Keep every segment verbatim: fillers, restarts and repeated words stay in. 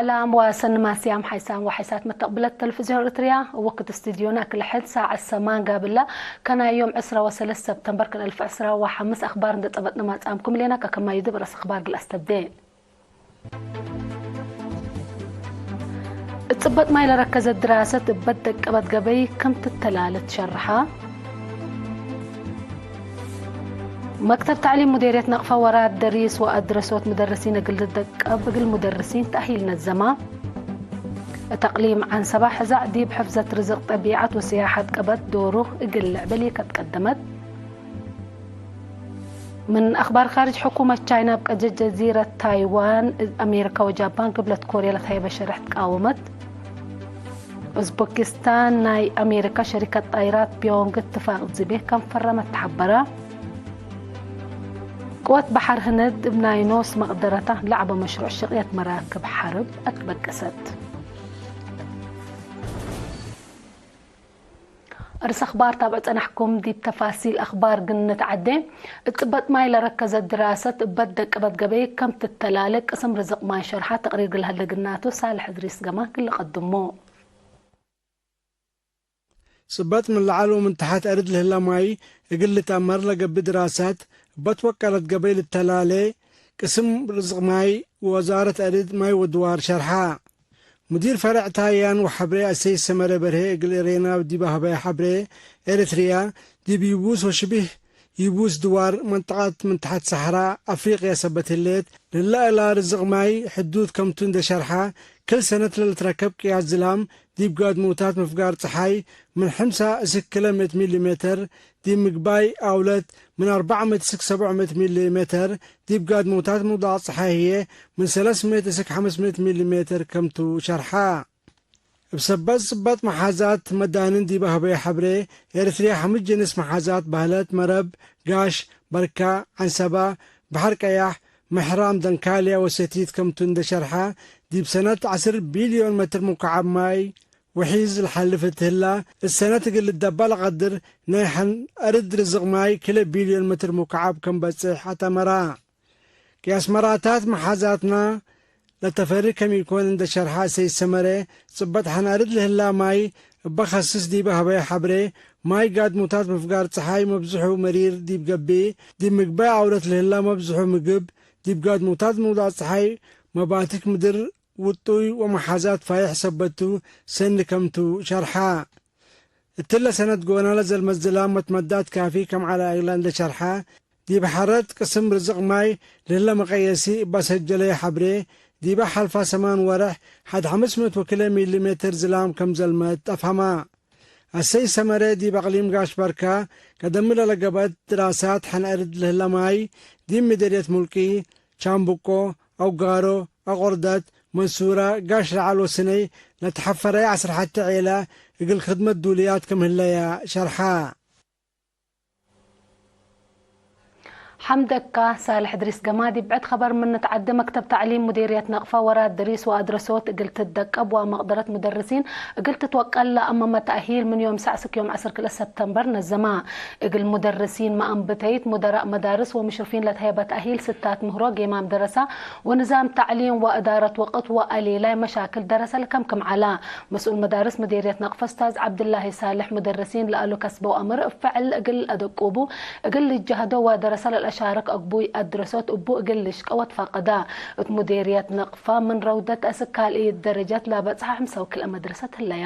ሰላም ወሰኒ ማስያም ሓይሳም ወሓይሳት መተቅብለት ተለፍዝዮን ኤረትርያ። እወክድ ስቱድዮና ክልሐድ ሳዐት ሰማን ጋብላ ከናይ ዮም ዕስራ ወሰለስ ሰብተምበር ክልተ አልፍ ዕስራ ወሐምስ አክባር እንዴ ጸበጥነ ማጽአምኩም ሌና። ከከማዩ ዲብ ረአስ አክባር እግል አስተብዴ። እት ጽበጥ ማይ ለረከዘት ድራሰት እበ ደቀበት ገበይ ክም ትተላለት ሸርሐ። መክተብ ተዕሊም ሙዴርየት ነቅፈ ወራር ደሪስ ወአድረሶት ሙደርሲን እግል ልትደቀብ እግል ሙደርሲን ተእሂል ነዘማ። እት አቅሊም ዐንሰባ ሕዛዕ ዲብ ሕፍዘት ርዝቅ ጠቢዐት ወስያሐት ቀበት ዶሩ እግል ልዕብል ኢከትቀደመት። ምን አክባር ካርጅ፣ ሕኩመት ቻይና እብ ቀጀ ጀዚረት ታይዋን፣ አሜሪካ ወጃፓን ግብለት ኮርያ ለትሀይበ ሸርሕ ትቃወመት። ኡዝበኪስታን ናይ አሜሪካ ሸሪከት ጣይራት ቢዮንግ እትፋቅ ዝቤ ከም ፈረመት ተሐበረ። ቅወት በሐር ህንድ እብ ናይ ኖስ መቅደረታ ለዐበ መሽሩዕ ሽቅየት መራክብ ሐርብ አትበገሰት። እርስ አክባር ታብዕ ጸናሕኩም። ዲብ ተፋሲል አክባር ግን ንትዐዴ። እት ጽበጥ ማይ ለረከዘት ድራሰት እበ ደቀበት ገበይ ከም ትተላለ ቅስም ርዝቅ ማይ ሸርሐ ተቅሪር እግል ለሀለ ግናቱ ሳልሕ እድሪስ ገማ እግል ልቀድሞ። ጽበጥ ምን ለዐል ወምን ተሐት አርድ ለህለ ማይ እግል ልትአመር ለገብእ ድራሰት እበ ትወቀለት ገበይ ልተላሌ ቅስም ርዝቅ ማይ ወወዛረት አርድ ማይ ወድዋር ሸርሐ። ሙዲር ፈረዕ ታያን ወሐብሬ አሰይድ ሰመረ በርሄ እግል ኤሬና ዲብ አህበየ ሐብሬ፣ ኤረትርያ ዲብ ይቡስ ወሽብህ ይቡስ ድዋር መንጠቀት ምን ተሐት ሰሐራ አፍሪቅያ ሰበት ህሌት፣ ለለአላ ርዝቅ ማይ ሕዱድ ከምቱ እንዴ ሸርሐ፣ ክል ሰነት ለልትረከብ ቅያስ ዝላም ዲብ ጋድሞታት ምፍጋር ጸሓይ ምን ሐምሳ እስክ ክለ ምእት ሚሊ ሜተር፣ ዲብ ምግባይ አውለት ምን አርበዕ ምእት እስክ ሰብዕ ምእት ሚሊ ሜተር፣ ዲብ ጋድሞታት ምውዳቅ ጸሓይ ህዬ ምን ሰለስ ምእት እስክ ሐምስ ምእት ሚሊ ሜተር ከምቱ ሸርሐ። እብ ሰበት ጽበጥ መሓዛት መዳንን ዲብ አህበየ ሐብሬ፣ ኤረትርያ ሐምስ ጅንስ መሓዛት በህለት፣ መረብ፣ ጋሽ፣ በርካ፣ ዐንሰባ፣ በሐር ቀያሕ፣ ምሕራም፣ ደንካልያ ወሰቲት ከምቱ እንዴ ሸርሐ፣ ዲብ ሰነት ዐስር ቢልዮን መትር ሙከዓብ ማይ ውሒዝ ለሐልፍ እት ህላ፣ እት ሰነት እግል ልደባ ለቀድር ናይ ሐን አርድ ርዝቅ ማይ ክለ ቢልዮን መትር ሙከዓብ ከም በጽሕ አተመራ። ቅያስ መራታት መሓዛትና ለተፈሪ ከም ኢኮን እንዴ ሸርሐ ሰይድ ሰመረ፣ ጽበጥ ሐን አርድ ለህላ ማይ እበ ከስስ ዲብ አህበየ ሐብሬ፣ ማይ ጋድሞታት ምፍጋር ጸሓይ መብዝሑ መሪር ዲብ ገብእ፣ ዲብ ምግባይ አውለት ለህላ መብዝሑ ምግብ፣ ዲብ ጋድሞታት ምውዳቅ ጸሓይ መባትክ ምድር ውጡይ ወመሓዛት ፋይሕ ሰበት ቱ ሰኒ ከምቱ ሸርሐ። እትለ ሰነት ጎና ለዘልመት ዝላም መትመዳት ካፊ ከም ዐለ እግለ እንዴ ሸርሐ፣ ዲብ ሐረት ቅስም ርዝቅ ማይ ለህለ መቀየሲ እበ ሰጀለየ ሐብሬ፣ ዲበ ሐልፋ ሰማን ወርሕ ሐድ ሐምስ ምእት ወክለ ሚሊ ሜትር ዝላም ከም ዘልመት አፍሀማ። አሰይ ሰመረ ዲብ አቅሊም ጋሽ በርካ ቀደም ለለገብአት ድራሳት ሐን አርድ ለህለ ማይ ዲብ ምደርየት ሙልቂ፣ ቻምብቆ፣ አውጋሮ፣ አቆርደት፣ መንሱራ፣ ጋሽ ረዐል ወስነይ ለተሐፈረየ ዐስር ሐቲ ዔለ እግል ክድመት ዱልያት ክም ህለያ ሸርሐ። ሐምደካ ሳልሕ እድሪስ ገማዲ። ብዕድ ኸበር ምን ንትዐዴ፣ መክተብ ተዕሊም ሙዲርየት ነቅፈ ወራር ደሪስ ወአድረሶት እግል ትትደቀብ ወመቅደረት ሙደርሲን እግል ትትወቀል ለአመመ ተእሂል ምን ዮም ሰዕ እስክ ዮም ዐስር ክልኤ ሰብተምበር ነዘማ። እግል ሙደርሲን መአንብተይት፣ ሙደራእ መዳርስ ወምሽርፊን ለተሀይበ ተእሂል ስታት ምህሮ ጌማም ደረሳ ወንዛም ተዕሊም ወእዳረት ወቅት ወአሌላይ መሻክል ደረሰ ለከምክም ዐላ። መስኡል መዳርስ ሙዲርየት ነቅፈ ኡስታዝ ዐብድላሂ ሳልሕ፣ ሙደርሲን ለአሉ ከስበው አምር እብ ፈዕል እግል አደቁቡ እግል ልጀህዶ ወደረሰ ለልአሻርክ አግቡይ አድረሶት እቡ እግል ልሽቀ ወትፋቀዳ። እት ሙዴርየት ነቅፋ ምን ረውደት አስክ ካልእየት ደረጀት ለበጽሐ ሕምሰው ክልኤ መድረሰት ህለያ።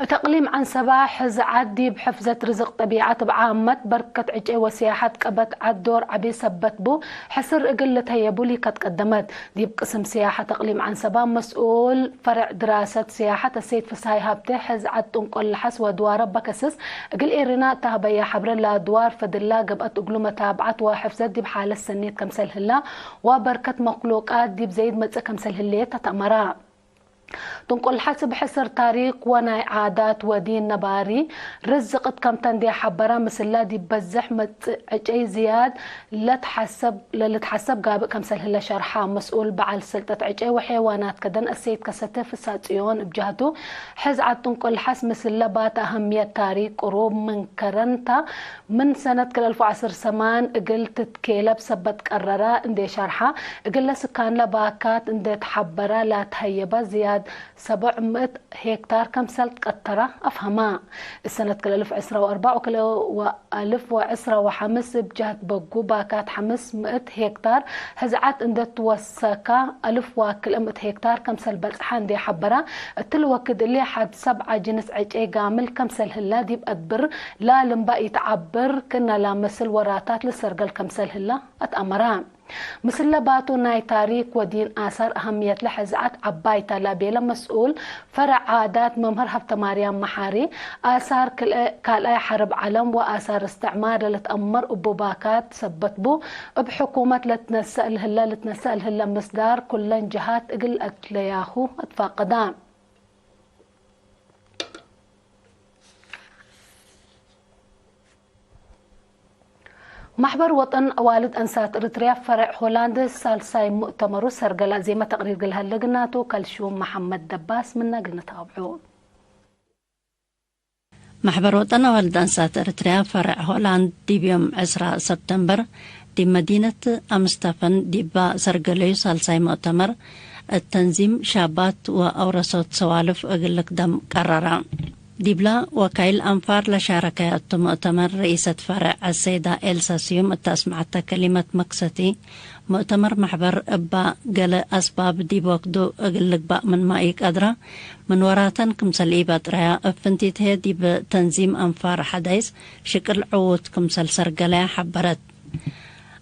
እት አቅሊም ዐንሰባ ሕዝ ዐድ ዲብ ሕፍዘት ርዝቅ ጠቢዐት እብ ዓመት በርከት ዕጨይ ወስያሐት ቀበት ዐድ ዶር ዐቢ ሰበት ቡ። ሕስር እግል ልተየቡ ሊከት ቀደመት። ዲብ ቅስም ስያሐት አቅሊም ዐንሰባ መስኡል ፈርዕ ድራሰት ስያሐት አሰይድ ፍስሃይ ሀብቴ፣ ሕዝ ዐድ ጥንቆል ለሐስ ወድዋረ በከስስ እግል ኤሪና እተ ሀበየ ሐብረ ለአድዋር ፈድላ ገብአት እግሉ መታብዐት ወሕፍዘት ዲብ ሓለት ሰኔት ከምሰል ህላ ወበርከት መክሉቃት ዲብ ዘይድ መጽእ ከምሰል ህሌት አተአመራ። ጥንቁልሐስ እብ ሕስር ታሪክ ወናይ ዓዳት ወዲን ነባሪ ርዝቅ እት ከምተ እንዴ ሐበረ፣ ምስላ ዲብ በዝሕ መጽእ ዕጨይ ዝያድ ለትሐሰብ፣ ለልትሐሰብ ጋብእ ከምሰል ህለ ሸርሐ። መስኡል በዐል ሰልጠት ዕጨይ ወሔዋናት ከደን አሰይድ ከሰተ ፍስሐጽዮን እብ ጀህቱ፣ ሕዝ ዐድ ጥንቁልሐስ ምስለ ባተ አሀምየት ታሪክ ቅሩብ ምን ከረንታ፣ ምን ሰነት ክል አልፍ ወዐስር ሰማን እግል ትትኬለብ ሰበት ቀረረ እንዴ ሸርሐ፣ እግለ ስካንለ ባካት እንዴ ተሐበረ ላትሀየበ ዝያድ ሰብዕ ምእት ሄክታር ከምሰል ትቀተረ አፍሀመ። እሰነት ክል አልፍ ዕስራ ወአርበዕ ወክል አልፍ ወዕስራ ወሐምስ እብ ጀህት በጉ ባካት ሐምስ ምእት ሄክታር ህዝዓት እንዴ ትወሰከ፣ አልፍ ወክልኤ ምእት ሄክታር ከምሰል በጽሐ እንዴ ሐበረ፣ እትሊ ወክድ እሊ ሐድ ሰብዓ ጅንስ ዕጨይ ጋምል ከምሰል ህለ ዲብ አድብር ላልምባ ኢተዐብር ክእነ ላመስል ወራታት ልሰርገል ከምሰል ህለ አትአመረ። ምስለ ባቱ ናይ ታሪክ ወዲን አሳር አሀምየትለ ሕዝዓት ዐባይ ተ ለቤለ መስኡል ፈረዕ ዓዳት መምህር ሀብተማርያም መሓሪ፣ አሳር ክልኤ ካልኣይ ሐርብ ዐለም ወአሳር እስትዕማር ለልትአመር እቡ ባካት ሰበት ቡ፣ እብ ሕኩመት ለትነሰእ ለህለ፣ ልትነሰእ ለህለ ምስዳር ኩለን ጀሃት እግል አትለያሁ አትፋቀዳ። ማሕበር ወጠን አዋልድ አንሳት እርትርያ ፈረዕ ሆላንድ ሳልሳይ ሙእተመሩ ሰርገላ። ዜመ ተቅሪር እግል ሀለ ግናቱ ከልሹም መሐመድ ደባስ ምነ እግል ንታብዑ። ማሕበር ወጠን አዋልድ አንሳት እርትርያ ፈረዕ ሆላንድ ዲብ ዮም ዕስራ ሰብተምበር ዲብ መዲነት አምስተፈን ዲባ ሰርገለዩ ሳልሳይ ሙእተመር እት ተንዚም ሻባት ወአውረሶት ሰዋልፍ እግል ልክደም ቀረረ። ዲብላ ወካይል አንፋር ለሻረከያቱ ሙእተመር፣ ርኢሰት ፈረዕ አሰይዳ ኤልሳ ስዩም እተ አስመዐተ ከሊመት መክሰቲ፣ ሙእተመር መሕበር እባ ገሌ አስባብ ዲብ ወክዱ እግል ልግባእ ምንመ ኢቀድረ፣ ምን ወራተን ክምሰል ኢበጥረያ፣ እብ ፍንቲት ህዬ ዲብ ተንዚም አንፋር ሐዳይስ ሽቅል ዕዉት ክምሰል ሰርገለያ ሐበረት።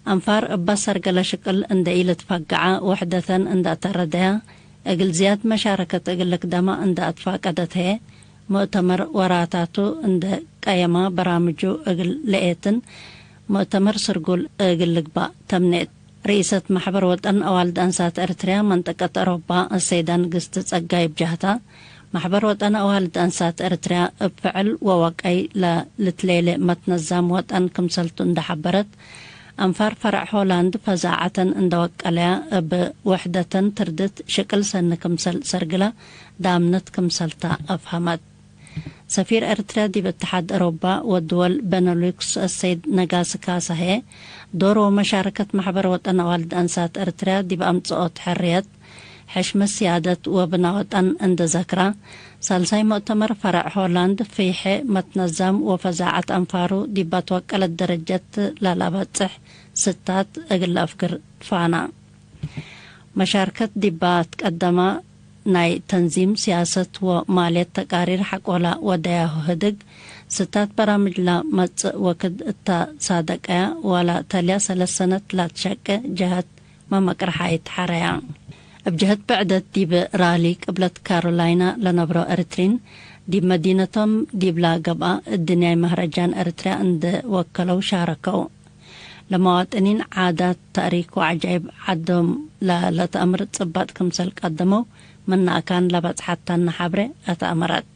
አንፋር እበ ሰርገለ ሽቅል እንደ ኢልትፈገዐ፣ ውሕደተን እንደ አተረደያ፣ እግል ዝያድ መሻረከት እግል ልክደማ እንደ አትፋቀደት ህዬ፣ ሙእተመር ወራታቱ እንደ ቀየማ በራምጁ እግል ለኤትን፣ ሙእተመር ስርጉል እግል ልግባእ ተምኔት። ርኢሰት ማሕበር ወጠን አዋልድ አንሳት ኤርትርያ መንጠቀት አሮባ አሰይዳ ንግስት ጸጋይ እብ ጀህታ፣ ማሕበር ወጠን አዋልድ አንሳት ኤርትርያ እብ ፍዕል ወወቀይ ለልትሌሌ መትነዛም ወጠን ክምሰልቱ እንደ ሐበረት፣ አንፋር ፈረዕ ሆላንድ ፈዛዐተን እንደ ወቀለያ እብ ውሕደተን ትርድት ሽቅል ሰኒ ክምሰል ሰርግለ ዳምነት ክምሰልታ አፍሀመት። ሰፊር ኤርትርያ ዲብ እትሓድ አሮባ ወድወል በነሉክስ አሰይድ ነጋሲ ካሳ ህዬ፣ ዶር ወመሻረከት ማሕበር ወጠን አዋልድ አንሳት ኤርትርያ ዲብ አምጽኦት ሕርየት፣ ሕሽመት ስያደት ወብና ወጠን እንደ ዘክራ፣ ሳልሳይ ሙእተመር ፈረዕ ሆላንድ ፍይሐ መትነዛም ወፈዛዐት አንፋሩ ዲብ አትወቀለት ደረጀት ለለአበጽሕ ስታት እግል ለአፍግር ትፋና። መሻርከት ዲባ ትቀደመ ናይ ተንዚም፣ ሲያሰት ወማልየት ተቃሪር ሐቆላ ወደያሁ ህድግ፣ ስታት በራምጅ ለመጽእ ወክድ እተ ሳደቀያ ወለ ተልያ ሰለስ ሰነት ላትሸቄ ጀሀት መመቅርሓይት ሐረያ። እብ ጀህት ብዕደት ዲብ ራሊ ቅብለት ካሮላይና ለነብሮ ኤሪትሪን፣ ዲብ መዲነቶም ዲብላ ገብአ እድንያይ መህረጃን ኤሪትርያ እንደ ወከለው ሻረከው። ለመዋጥኒን ዓዳት፣ ታእሪክ ወዐጃይብ ዐዶም ለለተአምር ጽባጥ ክምሰል ቀደመው፣ ምነ አካን ለበጽሐት ተነ ሐብሬ አተአመረት።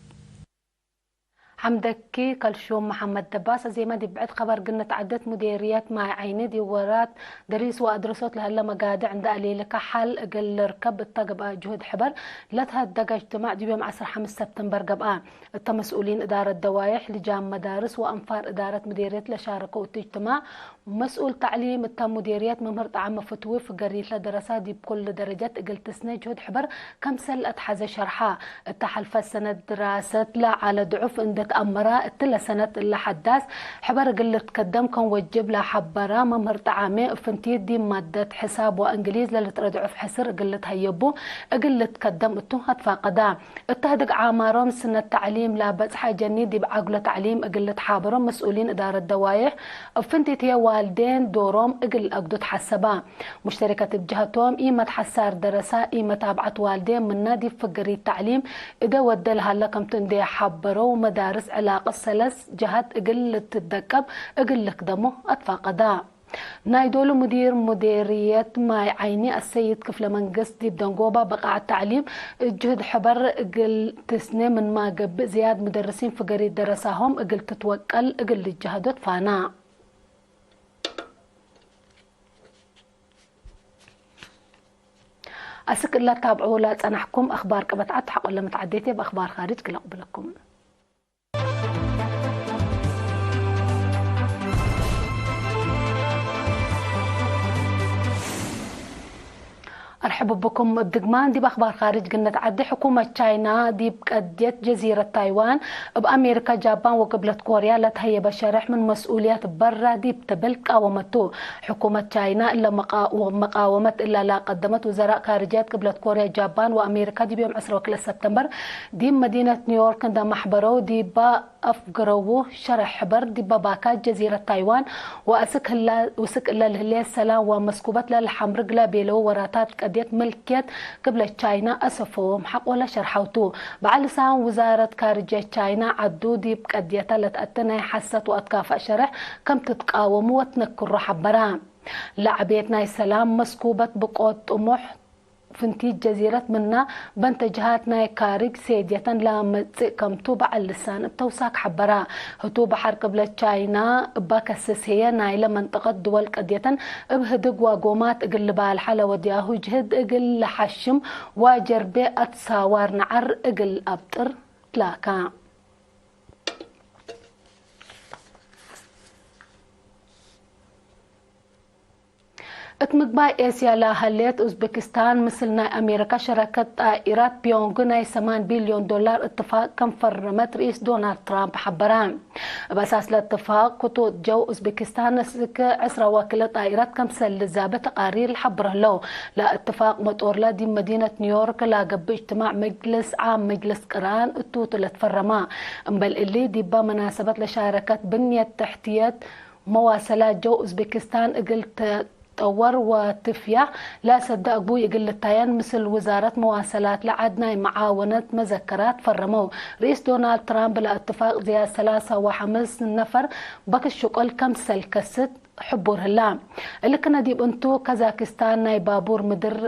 ሐምደኪ ከልሹም መሐመድ ደባስ። አዜመ ዲብ ብዕድ ከበር ግንት ዐደት ሙዴርየት ማይ ዐይኒ ዲብ ወራት ደሪስ ወአድርሶት ለህለ መጋድዕ እንደ አሌልከ ሐል እግል ልርከብ እተ ገብአ ጅሁድ ሕበር ለትሀደገ እጅትማዕ ዲብ ዮም ዐስር ሐምስ ሰብተምበር ገብአ። እተ መስኡሊን እዳረት ደዋይሕ፣ ልጃም መዳርስ ወአንፋር እዳረት ሙዴርየት ለሻረከው እት እጅትማዕ፣ መስኡል ተዕሊም እተ ሙዴርየት መምህር ጠዓመ ፍትዊ ፍገሪት ለደረሳ ዲብ ኩል ደረጀት እግል ትስነ ጅሁድ ሕበር ከምሰል አትሐዘ ሸርሐ። እተ ሐልፈት ሰነት ድራሰት ለዐለ ድዑፍ እንደ ተአመራ፣ እትለ ሰነት እለ ሐዳስ ሕበር እግል ልትከደም ከም ወጅብ ለሐበራ መምህር ጠዓሜ፣ እብ ፍንቲት ዲብ ማደት ሕሳብ ወእንግሊዝ ለልትረድዑፍ ሕስር እግል ልትሀየቡ እግል ልትከደም እቱ አትፋቀዳ። እተ ህድግ ዓማሮም ስነት ተዕሊም ለበጽሐ ጀኒ ዲብ ዐግሎ ተዕሊም እግል ልትሓበሮ መስኡሊን እዳረት ደዋይሕ፣ እብ ፍንቲት ህዬ ዋልዴን ዶሮም እግል አግዱ ተሐሰባ። ሙሽተሪከት እብ ጀሀቶም፣ ኢመት ሐሳር ደረሳ፣ ኢመታብዐት ዋልዴን ምነ ዲብ ፍግሪት ተዕሊም እዴ ወዴ ለሀለ ከምቱ እንዴ ሐበረው፣ መዳርስ ዕላቀት ሰለስ ጀሀት እግል ልትደቀብ እግል ልክደሞ አትፋቀዳ። ናይ ዶሉ ሙዲር ሙዴርየት ማይ ዓይኒ አሰይድ ክፍለ መንግስት ዲብ ደንጎባ ብቃዕ ተዕሊም እጅህድ ሕበር እግል ትስኔ ምንማ ገብእ ዝያድ ሙደርሲን ፍገሪት ደረሳሆም እግል ትትወቀል እግል ልጅሃዶ ትፋና። አስክ እለ ታብዑ ለጸናሕኩም አኽባር ቅበት ዐድ ሐቆለ መትዓዴቴ በአኽባር ካርጅ ግለቅ ብለኩም። አርሕብ ብኩም እብ ድግማን ዲብ አኽባር ካርጅ ግነት ዐዲ። ሕኩመት ቻይና ዲብ ቀድየት ጀዚረት ታይዋን እብ አሜሪካ፣ ጃፓን ወቅብለት ኮርያ ለተሀየበ ሸርሕ ምን መስኡልየት በራ ዲብ ትብል ቃወመቱ። ሕኩመት ቻይና እለ መቃ-፣ መቃወመት እለ ለቀደመት ውዘራእ ካርጅያት ቅብለት ኮርያ፣ ጃፓን ወአሜሪካ ዲብ ዮም ዕስራ ወክልኤ ሰብተምበር ዲብ መዲነት ኒውዮርክ እንደ መሕበረው ዲባ አፍግረዉ ሸረሕ ሕበር ዲበ ባካት ጀዚረት ታይዋን ወአስክ ህላ-፣ ውስክ እለ ለህሌት ሰላም ወመስኩበት ለልሐምርግ ለቤለው ወራታት ቀድየት ምልክየት ቅብለት ቻይና አሰፈዎም ሐቆለ ሸርሐውቱ። በዐል ልሳን ውዛረት ካርጅየት ቻይና ዐዱ ዲብ ቀድየተ ለትአቲ ናይ ሐሰት ወአትካፈእ ሸርሕ ከም ትትቃወሙ ወትነክሮ ሐበራ። ለዐቤት ናይ ሰላም መስኩበት ብቆት ጥሙሕ ፍንቲት ጀዚረት ምና በንተ ጀሃት ናይ ካርጅ ሴድየተን ለመጽእ ከምቱ በዐል ልሳን እብ ተውሳክ ሐበራ። ህቱ በሐር ቅብለት ቻይና እባ ከስስ ህዬ ናይለ መንጠቀት ድወል ቀድየተን እብ ህድግ ወጎማት እግል ልባልሐ ለወድያሁ ጅህድ እግል ለሐሽም ወጀርቤ አትሳዋር ነዐር እግል አብጥር ትላካ። እት ምግባይ ኤስያ ለሀሌት ኡዝቤኪስታን፣ ምስል ናይ አሜሪካ ሸረከት ጣኢራት ፒዮንግ ናይ ሰማን ቢልዮን ዶላር እትፋቅ ከም ፈረመት ርኢስ ዶናልድ ትራምፕ ሐበረ። እብ አሳስ ለእትፋቅ፣ ክቱት ጀው ኡዝቤኪስታን እስክ ዕስራ ወክለ ጣኢራት ከምሰል ልዛበ ተቃሪር ለሐብር ህለው። ለእትፋቅ መጦርለ ዲብ መዲነት ኒውዮርክ ለገብእ እጅትማዕ መጅልስ ዓም መጅልስ ቅራን እቱ ቱ ለትፈረማ። እምበል እሊ፣ ዲባ መናሰበት ለሻረከት ብንየት ተሕትየት መዋሰላት ጀው ኡዝቤኪስታን እግል ትጠወር ወትፍያህ ለሰደ አግቡይ እግል ልታየን፣ ምስል ውዛረት መዋሰላት ለዐድ ናይ መዓወነት መዘከራት ፈረመው። ርኢስ ዶናልድ ትራምፕ ለእትፋቅ ዝያድ ሰላሳ ወሐምስ ነፈር በክት ሽቁል ከምሰል ከስት ሕቡር ህላ። እሊ ክነ ዲብ እንቱ፣ ካዛኪስታን ናይ ባቡር ምድር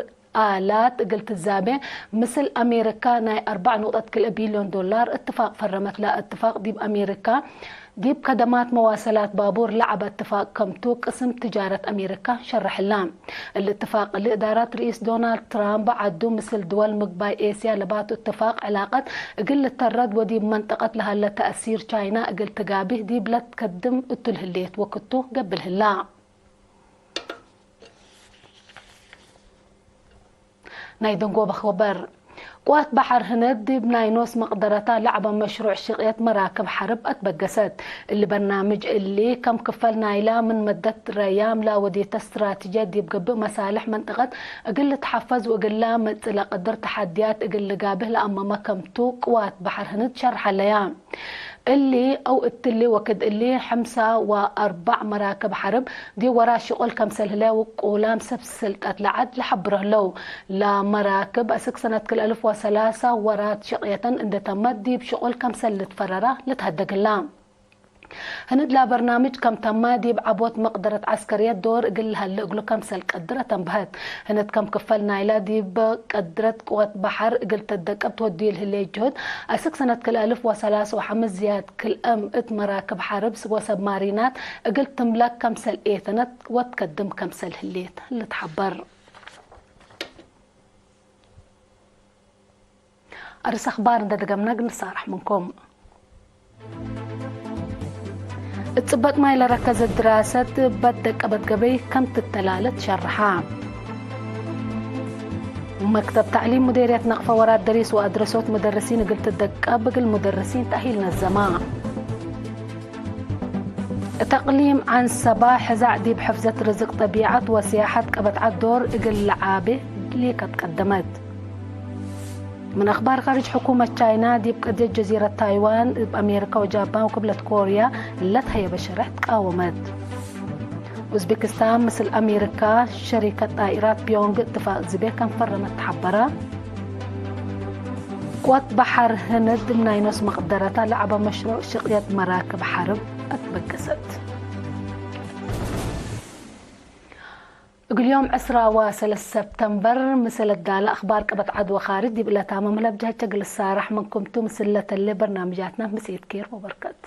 አላት እግል ትዛቤ ምስል አሜሪካ ናይ አርበዕ ኑቅጠት ክልኤ ቢልዮን ዶላር እትፋቅ ፈረመት። ለእትፋቅ ዲብ አሜሪካ ዲብ ከደማት መዋሰላት ባቡር ለዐበ እትፋቅ ከምቱ ቅስም ትጃረት አሜሪካ ሸርሐ ህላ። እሊ እትፋቅ እሊ እዳራት ርኢስ ዶናልድ ትራምፕ ዐዱ ምስል ድወል ምግባይ ኤስያ ለባቱ እትፋቅ ዕላቀት እግል ልተረድ ወዲብ መንጠቀት ለሀለ ተእሲር ቻይና እግል ትጋብህ ዲብ ለትከድም እቱ ለህሌት ወክቱ ገብእ ህላ። ናይ ደንጎበ ኸበር። ቅዋት በሐር ህንድ ዲብ ናይ ኖስ መቅደረታ ለዐበ መሽሩዕ ሽቅየት መራክብ ሐርብ አትበገሰት። እሊ በርናምጅ እሊ፣ ከም ክፈል ናይላ ምን መደት ረያም ለወዴተ እስትራቲጅየት ዲብ ገብእ መሳልሕ መንጠቀት እግል ልትሐፈዝ ወእግላ መጽእ ለቀድር ተሐድያት እግል ልጋብህ ለአመመ ከምቱ ቅዋት በሐር ህንድ ሸርሐለያ። እሊ አው እትሊ ወክድ እሊ፣ ሐምሳ ወአርበዕ መራክብ ሐርብ ዲብ ወራት ሽቁል ከምሰል ህለ ውቁላም ሰብ ስልጠት ለዐድ ለሐብሮ ህለው። ለመራክብ አስክ ሰነት ክል አልፍ ወሰላሳ ወራት ሽቅየተን እንደ ተመት ዲብ ሽቁል ከምሰል ልትፈረራ ልትሀደግ ህላ። ህንድ ለበርናምጅ ከም ተመ ዲብ ዐቦት መቅደረት ዐስከርየት ዶር እግል ለሀለ እግሉ ከምሰል ቀድር አተንበሀት። ህንድ ከም ክፈል ናይላ ዲብ ቀድረት ቅወት በሐር እግል ተደቀብ ትወድዩ ለህሌት ጅሁድ፣ አስክ ሰነት ክል አልፍ ወሰላስ ወሐምስ ዝያድ ክልአም እት መራክብ ሐርብ ወሰብማሪናት እግል ትምለክ ከምሰል ኤተነት ወትከድም ከምሰል ህሌት ልትሐበር። አርስ አኽባር እንደ ደገምነ እግል ንሳረሕ ምንኩም። እት ጽበጥ ማይ ለረከዘት ድራሰት በደቀበት ገበይ ከም ትተላለት ሸርሐ። መክተብ ተዕሊም ሙዴርየት ነቅፈ ወራት ደሪስ ወአድረሶት መደርሲን እግል ትደቀብ እግል ሙደርሲን ተእሂል ነዘማ። እት አቅሊም ዐንሰባ ሕዛዕ ዲብ ሕፍዘት ርዝቅ ጠቢዐት ወስያሐት ቀበት ዐድ ዶር እግል ለዓቤ ሊከት ቀደመት። ምን አኽባር ካርጅ፣ ሕኩመት ቻይና ዲብ ቀድየት ጀዚረት ታይዋን እብ አሜሪካ ወጃፓን ወክብለት ኮርያ ለትሀየበ ሸርሕ ትቃወመት። ኡዝቤክስታን ምስል አሜሪካ ሸሪከት ጣኢራት ፒዮንግ እትፋቅ ዝቤ ከም ፈረመት ተሐበረ። ቅወት በሐር ህንድ ናይ ኖስ መቅደረታ ለዐበ መሽሩዕ ሽቅየት መራክብ ሐርብ አትበገሰት። እግል ዮም ዕስራ ወሰለስ ሰብተምበር፣ ምስል እዳለ አክባር ቀበት ዐድ ወካርጅ ዲብ ለታመ መለብጀ ህቼ እግል እሳረሕ ምንኩም ቱ። ምስል ለተሌ በርናምጃትነ ምስኢት ኬር ወበርከት።